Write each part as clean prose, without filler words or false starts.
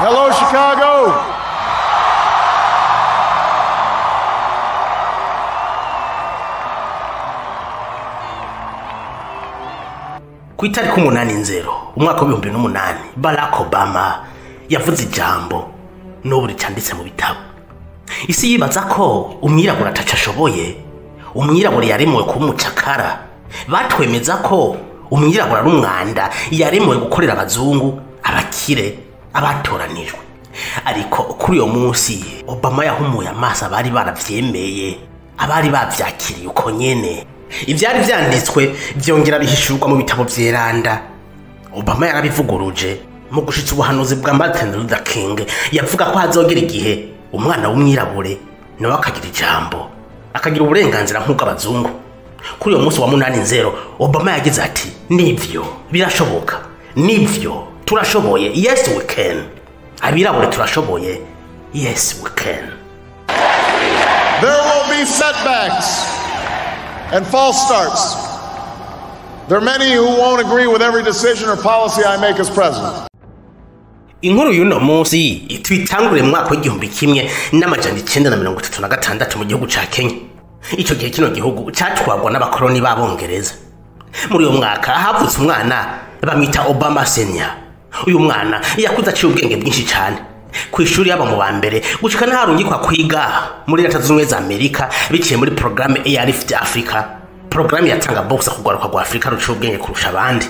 Hello, Chicago. Ku itariki 8 Nzero umwaka w'2008, Barack Obama yavuze ijambo n'ubu ricanditse mu bitabo. Isi yibaza ko umwirabura ataco ashoboye, umwirabura yaremewe kuba umucakara. Batwemeza ko umwirabura ari umwanda, yaremewe gukorera abazungu, abakire, abatoranijwe. Ariko kuri uyo munsi Obama yahumuye amaso abari baravyemeye, abari bavyakiriye uko nyene. Ivyari vyanditswe vyongera bihishurwa mu bitabo vyeranda. Obama yarabivuguruje mu gushitsa ubuhanuzi bwa Martin Luther King, yavuga ko hazogera igihe umwana w'umwirabure nawe akagira ijambo, akagira uburenganzira nk'ubwo abazungu. Kuri uyo munsi wa 8 Nzero, Obama yagize ati: "Nivyo, birashoboka, nivyo, turashoboye. Yes, we can. Abirabure turashoboye. Yes, we can." There will be setbacks and false starts. There are many who won't agree with every decision or policy I make as president. Inkuru y'uno munsi tuyitangure mu mwaka w'1936 mu gihugu ca Kenya. Ico gihe kino gihugu catwarwa n'abakoroni b'Abongereza. Muri uyo mwaka havutse umwana bamwita Obama Senior. Uyu mwana yakuze aciye ubwenge bwinshi cane. Ku ishuri yaba mu wa mbere, gushika n'aharungikwa kwiga muri Leta Zunze Ubumwe za Amerika biciye muri porogaramu Airlift Africa, porogaramu yatanga bourse ku rwaruka rwa Afurika ruciye ubwenge kurusha abandi.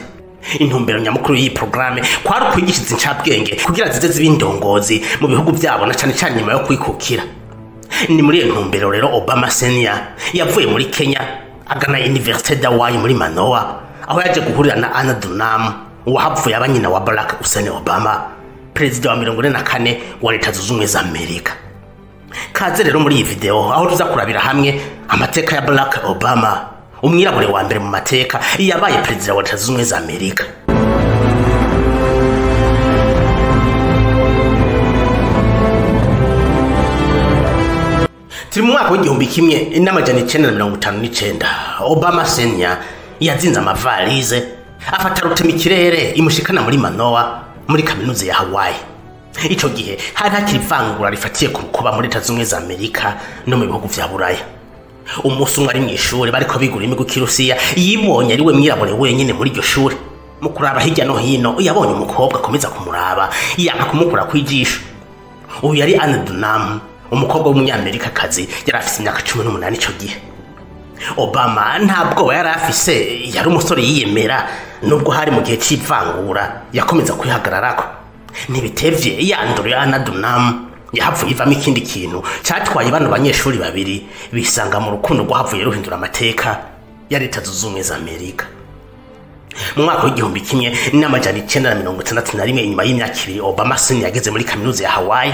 Intumbero nyamukuru y'iyi porogaramu kwari ukwigisha incabwenge kugira zize zibe indongozi mu bihugu byabo, na cane cane nyuma yo kwikukira. Ni muri iyo ntumbero rero Obama Senior yavuye muri Kenya agana Université d'Hawaii muri Manoa, aho yaje guhurira na Anna Dunham, wahavuye aba nyina wa Barack Hussein Obama, perezida wa 44 wa Leta Zunze Ubumwe za Amerika. Kaze rero muri iyi video, aho tuza kurabira hamwe amateka ya Barack Obama, umwirabure wa mbere mu mateka yabaye perezida wa Leta Zunze Ubumwe za Amerika. Turi mu mwaka w'1959. Obama Senior yazinze amavalize, afata rutema ikirere imushikana muri Manoa, muri kaminuza ya Hawaii. Ico gihe hari hakiri ivangura rifatiye ku rukoba muri Leta Zunze za Amerika no mu bihugu vya Buraya. Umunsi umwe ari mw'ishure, bariko biga ururimi rw'Ikirusiya, yibonye ari we mwirabure wenyine muri iryo shure. Mu kuraba hirya no hino, yabonye umukobwa akomeza kumuraba, yanka kumukura kw'ijisho. Uyu yari Anne Dunham, umukobwa w'Umunyamerikakazi yari afise imyaka 18 ico gihe. Obama nta bwoba yari afise, yari umusore yiyemera. Nubwo hari mu gihe c'ivangura, yakomeza kwihagararako. Ntibitevye, yanduro ya Anna Dunham yahavuye ivamo ikindi kintu catwaye bano banyeshuri babiri bisanga mu rukundo rwahavuye ruhindura amateka ya Leta Zunze Ubumwe za Amerika. Mu mwaka w'1961, inyuma y'imyaka 2 Obama Senior yageze muri kaminuza ya Hawaii,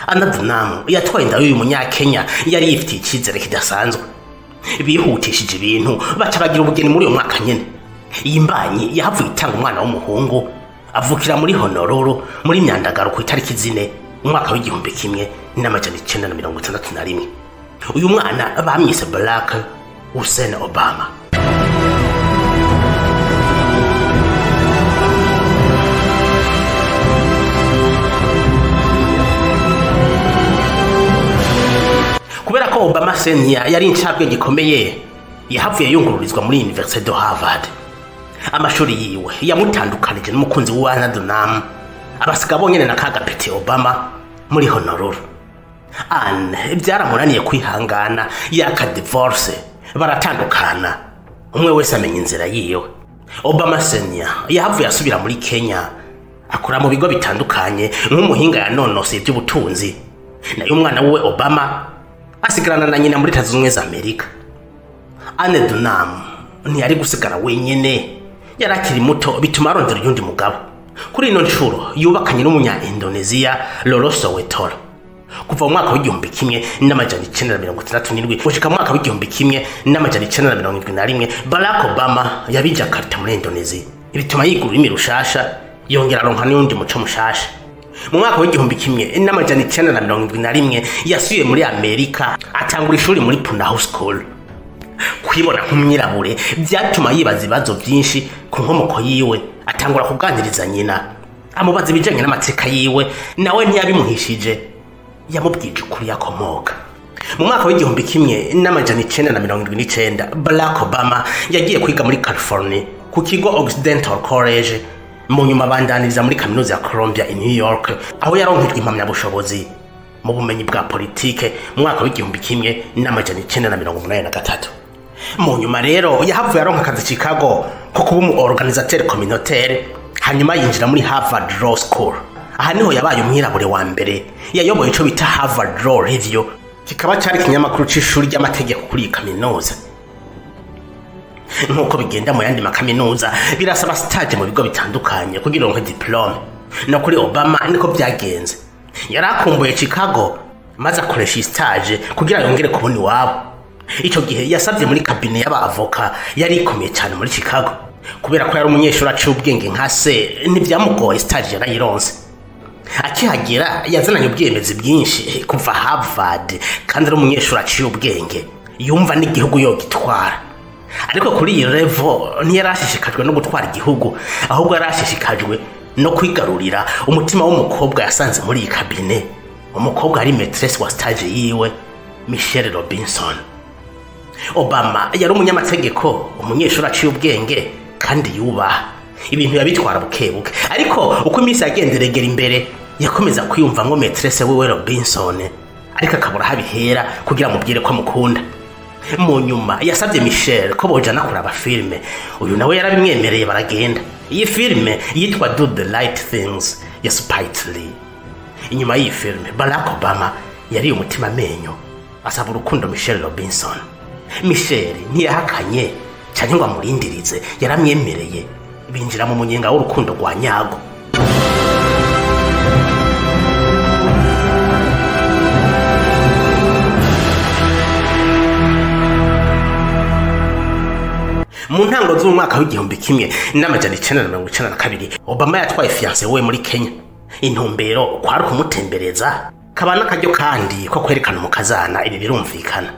Anna Dunham yatwaye inda y'uyu Munyakenya yari yifitiye icizere kidasanzwe. Bihutishije ibintu, baca bagira ubugeni muri uyu mwaka nyene. Iyi mbanyi yahavuye itanga umwana w'umuhungu, avukira muri Honolulu muri Myandagaro ku itariki 4 umwaka w'1961. Uyu mwana bamwise Barack Hussein Obama. Kubera ko Obama Senior yari incabwenge gikomeye, yahavuye yungururizwa muri Université de Harvard. Amashuri yiwe yamutandukanije n'umukunzi wa Anna Dunham, abasiga bonyene na kagapeti Obama muri Honolulu. Anne byaramunaniye kwihangana, yaka divorce, baratandukana, umwe wese amenya inzira yiwe. Obama Senior yahavuye asubira muri Kenya, akora mu bigo bitandukanye nk'umuhinga yanonoseye iby'ubutunzi, nayo umwana wiwe Obama asigarana na nyina muri Leta Zunze Ubumwe za Amerika. Anne Dunham ntiyari gusigara wenyene, yari akiri muto, bituma arondera uyundi mugabo. Kuri ino nshuro yubakanye n'umunya Indonesia Loro Soewtoro. Kuva mu mwaka w'1967 gushika mu mwaka w'1971, Barack Obama yaba i Jakarta muri Indonesia, bituma yiga ururimi rushasha, yongera aronka n'undi muco mushasha. Mu mwaka w'1971 yasubiye muri Amerika, atangura ishuri muri Punahou School. Kwibona nk'umwirabure byatuma yibaza ibibazo byinshi ku nkomoko yiwe, atangura kuganiriza nyina. Amubaza ibijanye n'amateka yiwe, nawe ntiyabimuhishije, yamubwije ukuri yakomoka. Mu mwaka w'1979, Barack Obama yagiye kwiga muri California ku kigo Occidental College, mu nyuma abandaniriza muri kaminuza ya Columbia i New York, aho yaronkejwe impamyabushobozi mu bumenyi bwa politike mu mwaka w'1983. Mu nyuma rero yahavuye aronka akazi Chicago ko kuba umu organisateur communautaire, hanyuma yinjira muri Harvard Law School. Aha niho yabaye umwirabure wa mbere yayoboye ico bita Harvard Law Review, kikaba cari ikinyamakuru c'ishuri ry'amategeko kuri iyi kaminuza. Nk'uko bigenda mu yandi makaminuza, birasaba stage mu bigo bitandukanye kugira uronke diplome. No kuri Obama niko byagenze. Yari akumbuye Chicago, maze akoresha iyi stage kugira yongere kubona iwabo. Ico gihe yasabye muri cabinet y'abavoka yari ikomeye cyane muri Chicago. Kubera ko yari umunyeshuri aciye ubwenge nka se, ntibyamugoye, stage yarayironse. Akihagera yazananye ubwemezi bwinshi kuva Harvard, kandi ari umunyeshuri aciye ubwenge yumva n'igihugu yogitwara. Ariko kuri iyi level ntiyarashishikajwe no gutwara igihugu, ahubwo yarashishikajwe no kwigarurira umutima w'umukobwa yasanze muri iyi cabinet. Umukobwa ari maîtresse wa stage yiwe, Michelle Robinson. Obama yari umunyamategeko, umunyeshuri aciye ubwenge kandi yubaha. Ibintu yabitwara bukebuke, ariko uko iminsi yagenderegera imbere yakomeza kwiyumvamwo maîtresse wiwe Robinson, ariko akabura aho abihera kugira amubwire ko amukunda. Mu nyuma yasabye Michelle ko bojana kuraba filime, uyu nawe yarabimwemereye baragenda. Iyi filime yitwa Do the Right Things ya Spike Lee. Inyuma y'iyi filime Barack Obama yariye umutima amenyo asaba urukundo Michelle Robinson. Michelle ntiyahakanye cyangwa ngo amurindirize, yaramwemereye, binjira mu munyenga w'urukundo rwa nyago. Mu ntango z'umwaka w'1992, Obama yatwaye fiancé we muri Kenya. Intumbero kwari kumutembereza, kaba n'akaryo kandi ko kwerekana umukazana. Ibi birumvikana.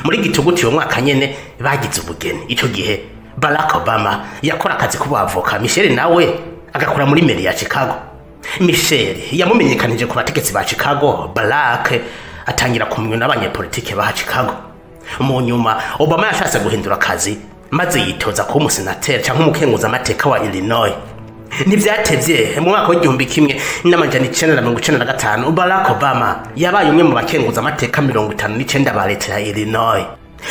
Muri gituguti uwo mwaka nyene bagize ubugeni. Ico gihe Barack Obama yakora akazi k'ubavoka, Michelle nawe agakora muri mairie ya Chicago. Michelle yamumenyekanije ku bategetsi ba Chicago, Barack atangira kumenya n'abanyepolitike ba Chicago. Mu nyuma Obama yashatse guhindura akazi, maze yitoza kuba umusenateri cyangwa umukenguzamateka wa Illinois. Ntivyatevye, mu mwaka w'1995, Barack Obama yabaye umwe mu bakenguzamateka 59 ba leta ya Illinois.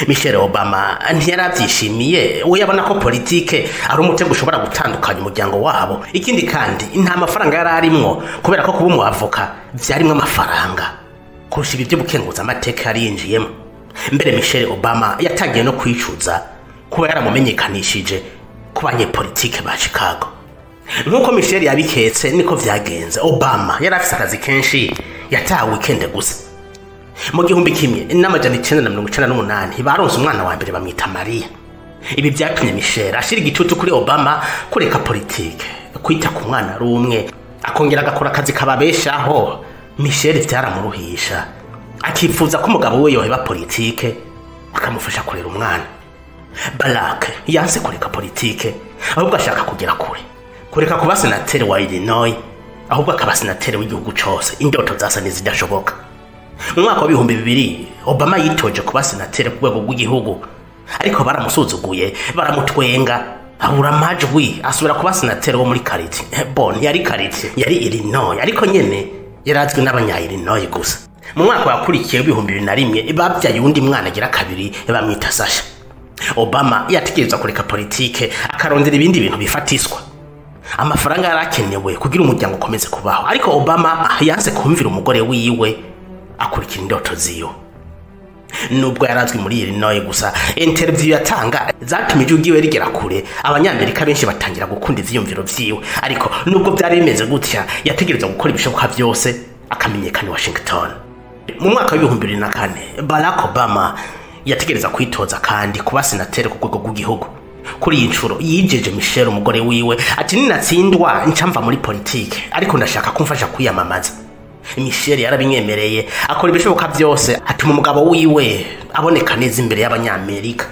Michelle Obama ntiyaravyishimiye, we yabona ko politike ari umutego ushobora gutandukanya umuryango wabo. Ikindi kandi nta mafaranga yari arimwo, kubera ko kuba umuavoka vyarimwo amafaranga kurusha ibi vy'ubukenguzamateka yari yinjiyemo. Mbere Michelle Obama yatangiye no kwicuza kuba yaramumenyekanishije ku banyepolitike ba Chicago. Nk'uko Michelle yabiketse niko vyagenze. Obama yari afise akazi kenshi, yataha weekend gusa. Mu 1998 baronse umwana wa mbere bamwita Maria. Ibi vyatumye Michelle ashira igitutu kuri Obama kureka politike, kwita ku mwana ari umwe, akongera agakora akazi kababeshaho. Michelle vyaramuruhisha, akifuza ko umugabo we yoheba politike akamufasha kurera umwana. Barack yanse kureka politike, ahubwo ashaka kugera kure, kureka kuba senateri wa Illinois, ahubwo akaba senateri w'igihugu cose. Indoto zasa n'izidashoboka. Mu mwaka w'2000 Obama yitoje kuba senateri ku rwego rw'igihugu, ariko baramusuzuguye, baramutwenga, abura amajwi, asubira kuba senateri wo muri kariti. Bon, yari kariti, yari Illinois, ariko nyene yarazwi n'abanya Illinois gusa. Mu mwaka wakurikiye w'2001 babyaye uwundi mwana agira kabiri, bamwita Sasha. Obama yategerezwa kureka politike akarondera ibindi bintu bifatiswa. Amafaranga yarakenewe kugira umuryango ukomeze kubaho, ariko Obama yanse kumvira umugore wiwe, akurikira indoto ziwe. Nubwo yarazwi muri Illinois gusa, interview yatanga zatumye ijwi ryiwe rigera kure, abanyamerika benshi batangira gukunda ivyiyumviro vyiwe. Ariko nubwo byari bimeze gutya, yategerezwa gukora ibishoboka vyose akamenyekana i Washington. Mu mwaka w'2004 Barack Obama yategereza kwitoza kandi kuba senateri ku rwego rw'igihugu. Kuri iyi nshuro yijeje Michelle umugore wiwe ati ninatsindwa ncamva muri politike, ariko ndashaka kumfasha kwiyamamaza. Michelle yarabimwemereye, akora ibishoboka byose atuma umugabo wiwe aboneka neza imbere y'abanyamerika.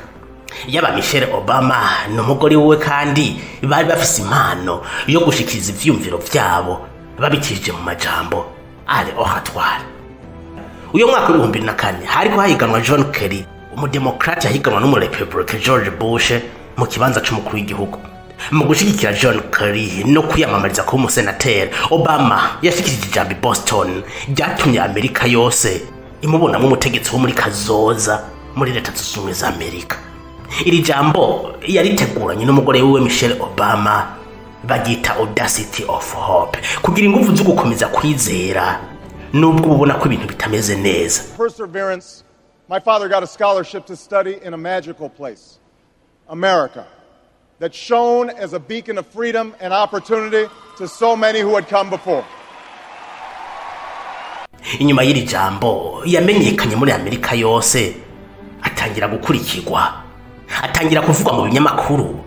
Yaba Michelle Obama n'umugore wiwe kandi bari bafise impano yo gushikiriza ivyiyumviro vyabo babikije mu majambo ale oratoire. Uyo mwaka w'2004 hariko hahiganwa John Kerry, umudemokrate yahiganwa n'umurepublike George Bush mu kibanza c'umukuru w'igihugu. Mu gushigikira John Kerry no kwiyamamariza kuba umusenateri, Obama yashikirije ijambo i Boston ryatumye Amerika yose imubonamwo umutegetsi wo muri kazoza muri Leta Zunze Ubumwe za Amerika. Iri jambo yariteguranye n'umugore wiwe Michelle Obama, bagita Audacity of Hope, kugira ingufu zo gukomeza kwizera nubwo ubona ko ibintu bitameze neza. Perseverance, my father got a scholarship to study in a magical place, America, that shone as a beacon of freedom and opportunity to so many who had come before. Inyuma y'iri jambo yamenyekanye muri Amerika yose, atangira gukurikirwa, atangira kuvugwa mu binyamakuru,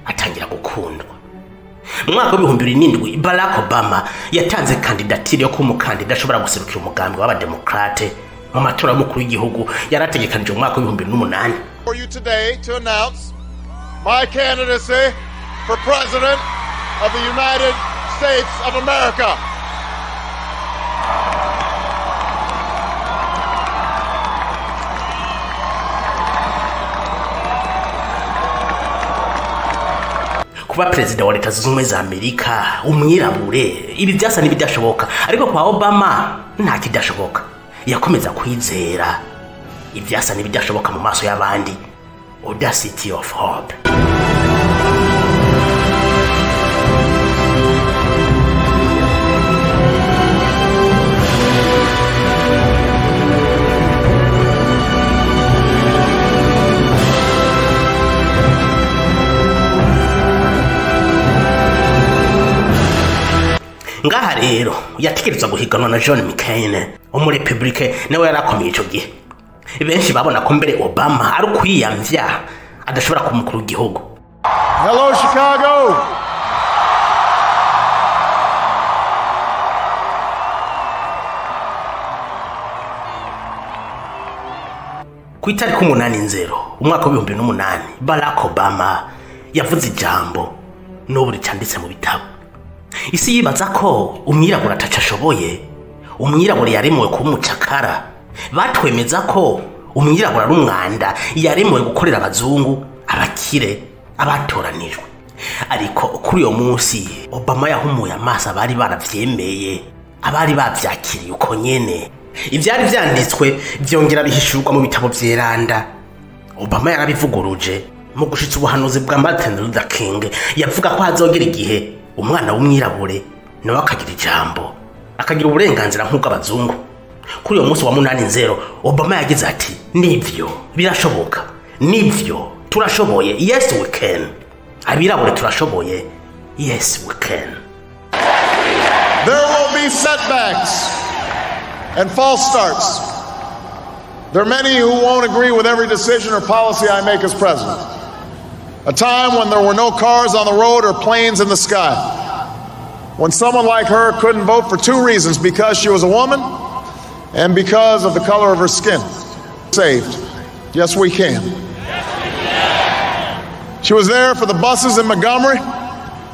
atangira gukundwa. Mu mwaka w'2007 Barack Obama yatanze kandidatire yo kuba umukandida ashobora guserukira umugambi w'abademokrate mu matora y'umukuru w'igihugu yarategekanije mu mwaka w'2008. For you today to announce my candidacy for President of the United States of America. Kuba perezida wa Leta Zunze Ubumwe za Amerika umwirabure, ibi byasa n'ibidashoboka, ariko kwa Obama nta kidashoboka. Yakomeza kwizera ibyasa n'ibidashoboka mu maso y'abandi. Audacity of Hope. Ngaha rero yategerezwa guhiganwa na John McCain, umurepublike nawe yarakomeye ico gihe. Benshi babona ko mbere Obama ari ukwiyamvya adashobora kuba umukuru w'igihugu. Hello, Chicago. Ku itariki 8 Nzero umwaka w'2008 Barack Obama yavuze ijambo n'ubu ricanditse mu bitabo. Isi yibaza ko umwirabura ataco ashoboye, umwirabura yaremewe kuba umucakara. Batwemeza ko umwirabura ari umwanda, yaremewe gukorera abazungu, abakire, abatoranijwe. Ariko kuri uyo munsi Obama yahumuye amaso abari baravyemeye, abari bavyakiriye uko nyene. Ivyari vyanditswe vyongera bihishurwa mu bitabo vyeranda. Obama yarabivuguruje mu gushitsa ubuhanuzi bwa Martin Luther King, yavuga ko hazogera igihe umwana w'umwirabure nawe akagira ijambo, akagira uburenganzira nk'ubw'abazungu. Kuri uyo munsi wa 8 Nzero Obama yagize ati: nivyo birashoboka, nivyo turashoboye, yes we can. Abirabure turashoboye, yes we can. There will be setbacks and false starts. There are many who won't agree with every decision or policy I make as president. A time when there were no cars on the road or planes in the sky. When someone like her couldn't vote for two reasons, because she was a woman and because of the color of her skin. Saved. Yes, we can. She was there for the buses in Montgomery,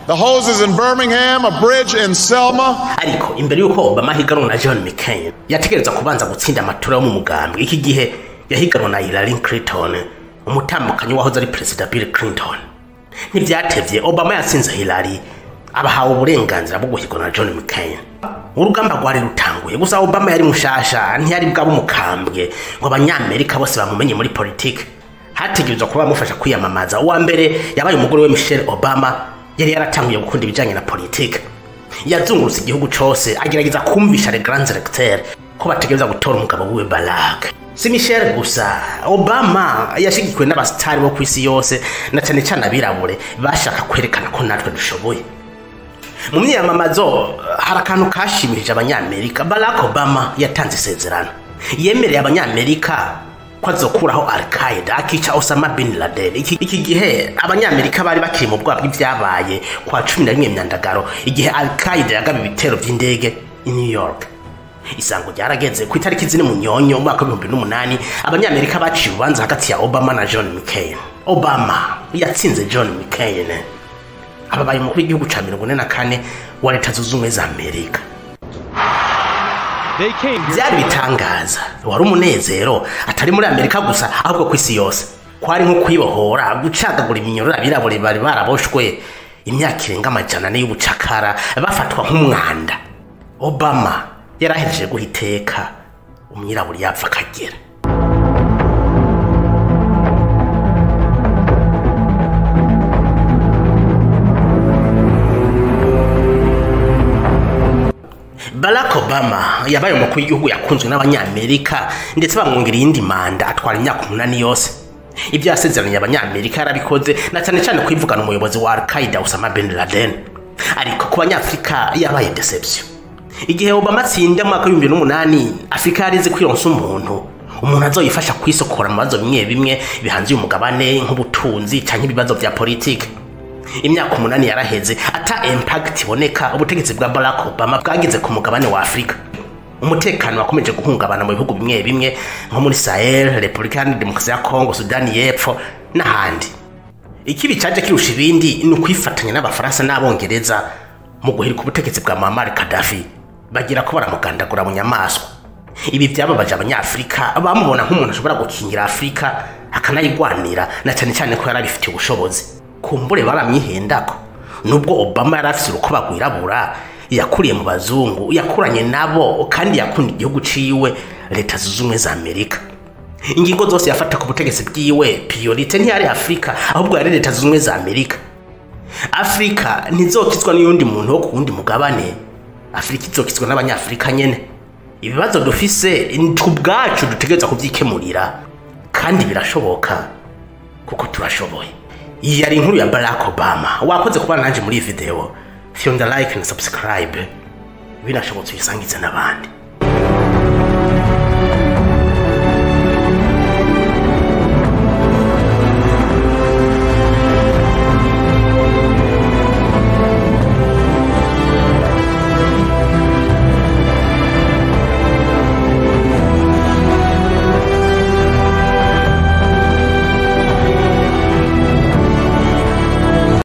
the hoses in Birmingham, a bridge in Selma. Ariko imbere yuko Obama ahiganwa na John McCain, yategerezwa kubanza gutsinda amatora yo mu mugambwe. Iki gihe yahiganwa na Hillary Clinton, umutambukanyi wahoze ari Perezida Bill Clinton. Ntivyatevye Obama yatsinze Hillary, abahawe uburenganzira bwo guhiganwa na John McCain. Urugamba rwari rutanguye, gusa Obama yari mushasha, ntiyari bwaba umukambwe ngo abanyamerika bose bamumenye muri politike. Hategerezwa kuba bamufasha kwiyamamaza. Uwa mbere yabaye umugore we Michelle Obama, yari yaratanguye gukunda ibijanye na politike. Yazungurutse igihugu cose agerageza kumvisha les grands électeurs ko bategerezwa gutora umugabo wiwe Barack. Si Michelle gusa, Obama yashigikiwe n'abasitari bo kw'isi yose, na cane cane abirabure bashaka kwerekana ko natwe dushoboye. Mu myiyamamazo hari akantu kashimishije abanyamerika. Barack Obama yatanze isezerano, yemereye abanyamerika ko azokuraho Al-Qaeda, akica Osama bin Laden. Iki gihe abanyamerika bari bakiri mu bwoba bw'ivyabaye kwa 11 Myandagaro, igihe Al-Qaeda yagaba ibitero vy'indege i New York. Isango ryarageze ku itariki 4 Munyonyo umwaka w'2008, abanyamerika baciye urubanza hagati ya Obama na John McCain. Obama yatsinze John McCain, ababaye umukuru w'igihugu ca 44 wa Leta Zunze Ubumwe za Amerika. Byari bitangaza, wari umunezero atari muri Amerika gusa, ahubwo ku isi yose. Kwari nko kwibohora, gucagagura iminyororo abirabure bari baraboshwe imyaka irenga 400 y'ubucakara, bafatwa nk'umwanda. Obama yarahejeje guha iteka umwirabure yapfa akagera. Barack Obama yabaye umukuru w'igihugu yakunzwe n'Abanyamerika, ndetse bamwongera iyindi manda atwara imyaka 8 yose. Ibyo yasezeranye Abanyamerika yarabikoze, na cyane cyane kwivugana umuyobozi wa Al-Qaeda Osama bin Laden. Ariko ku Banyafrika yabaye deception. Igihe Obama atsinda mu mwaka w'ibihumbi n'umunani, Afrika yarize kwironsa umuntu azoyifasha kwisokora mu bibazo bimwe bimwe bihanze uyu mugabane, nk'ubutunzi canke ibibazo vya politike. Imyaka 8 yaraheze ata impact iboneka ubutegetsi bwa Barack Obama bwagize ku mugabane wa Afrika. Umutekano wakomeje guhungabana mu bihugu bimwe bimwe nko muri Sahel, Repubulika Iharanira Demokarasi ya Kongo, Sudani y'Epfo n'ahandi. Ikibi caje kirusha ibindi ni ukwifatanya n'Abafaransa n'Abongereza mu guhirika ubutegetsi bwa Muammar Gaddafi, bagira ko baramugandagura mu nyamaswa. Ibi byababaje Abanyafrika bamubona nk'umuntu ashobora gukingira Afrika akanayigwanira, na cyane cyane ko yarabifitiye ubushobozi. Kumbure baramyihendako. Nubwo Obama yari afise urukoba rwirabura, yakuriye mu bazungu, yakuranye nabo, kandi yakunda igihugu ciwe, Leta Zunze Ubumwe za Amerika. Ingingo zose yafata ku butegetsi bwiwe, priorite ntiyari Afrika, ahubwo yari Leta Zunze Ubumwe za Amerika. Afrika ntizokizwa n'uyundi muntu wo ku wundi mugabane, Afrika izokizwa n'Abanyafrika nyene. Ibibazo dufise ubwacu dutegerezwa kuvyikemurira, kandi birashoboka kuko turashoboye. Iyi yari inkuru ya Barack Obama. Wakoze kubana nanje muri iyi video. Fyonda like na subscribe, binashobotse uyisangize n'abandi.